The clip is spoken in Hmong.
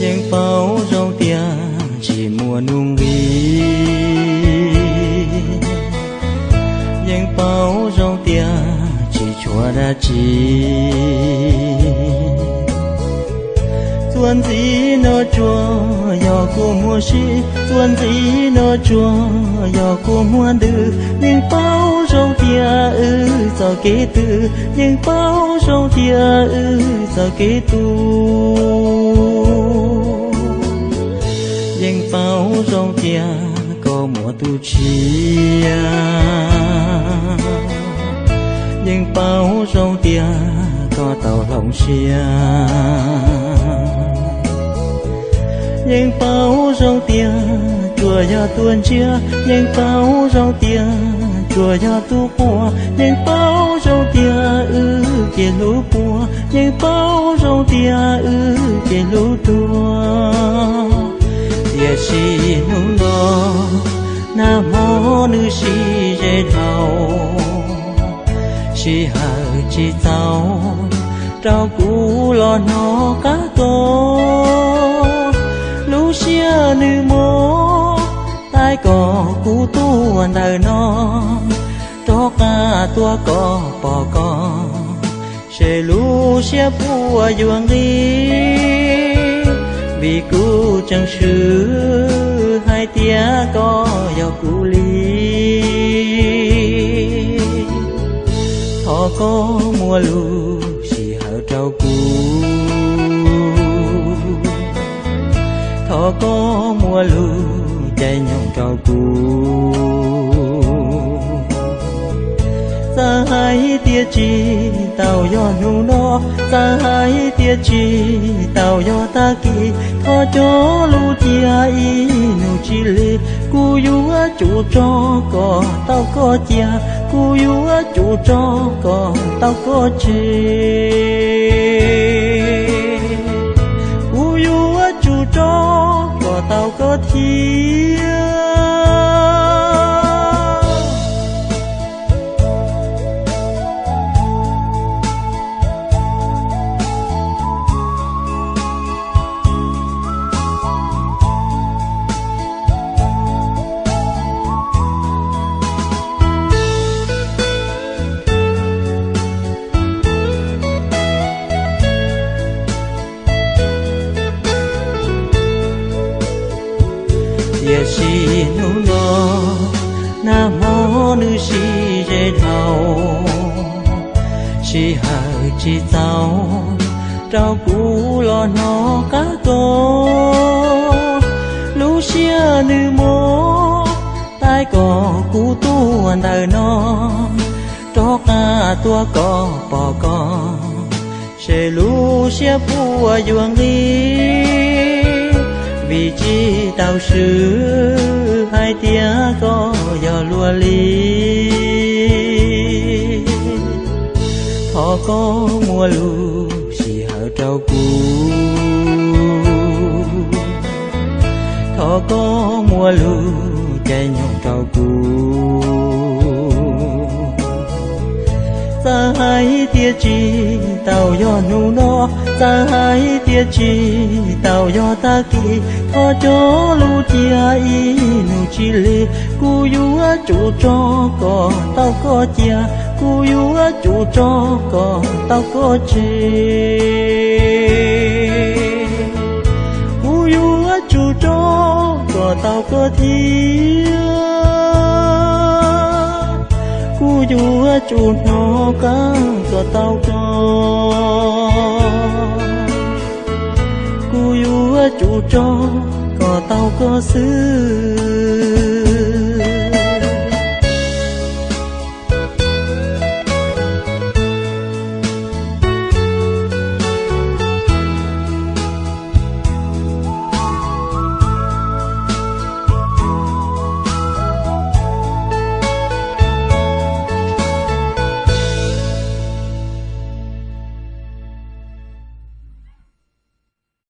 Yeej paub zoo tias tsis muaj nuj nqis, yeej paub zoo tias tsis tshuav dab tsi. Txuas ntxiv no tsuas yog kua muag sib, txuas ntxiv no tsuas yog kua muag ntws. Yeej paub zoo tias wb txoj kev twg, yeej paub zoo tias wb txoj kev tu. Yeej paub zoo tias koj muaj tus tshiab, yeej paub zoo tias koj tau hloov siab. Yeej paub zoo tias tsuas yog tuaj ntsiab, yeej paub zoo tias tsuas yog tuaj quaj. Yeej paub zoo tias wb ces hlub puag, yeej paub zoo tias wb ces hlub tuag. Tiam sis hnub no nag hmo nws sib ze dhau, sij hawm tsis txaus rau kuv los hnov qab koj. Lub siab nws mob, tais kom kuv tuaj ntawm no, rov qab tuaj kom pom koj, seb lub siab puas yuav nqig. Vim kuv tseem swm hais tias koj yog kuv li. Thov koj muaj lub sij hawm rau kuv, thov koj muaj lub caij nyoog rau kuv. Txawm hais tias tsis tau yog hnub no, txawm hais tias tsis tau yog tag kis, thov cog lus cia ib nus tsis li. Kuv yuav tsum tso kom tau koj cia, kuv yuav tsum tso kom tau koj tseg. Kuv yuav tsum tso kom tau koj thiab. Tiam sis hnub no nag hmo nws sib ze dhau, sij hawm tsis txaus rau kuv los hnov qab koj. Lub siab nws mob, tais kom kuv tuaj ntawm no, rov qab tuaj kom pom koj, seb lub siab puas yuav nqig. Vim tsis tau swm hais tias koj yog luag li. Thov koj muaj lub sij hawm rau kuv, thov koj muaj lub caij nyoog rau kuv. Txawm hais tias tsis tau yog hnub no, txawm hais tias tsis tau yog tag kis, thov cog lus cia ib nus tsis li. Kuv yuav tsum tso kom tau koj cia, kuv yuav tsum tso kom tau koj tseg. Kuv yuav tsum tso kom tau koj thiab, kuv yuav tsum hnov qab kom tau koj, kuv yuav tsum tso kom tau koj xwb.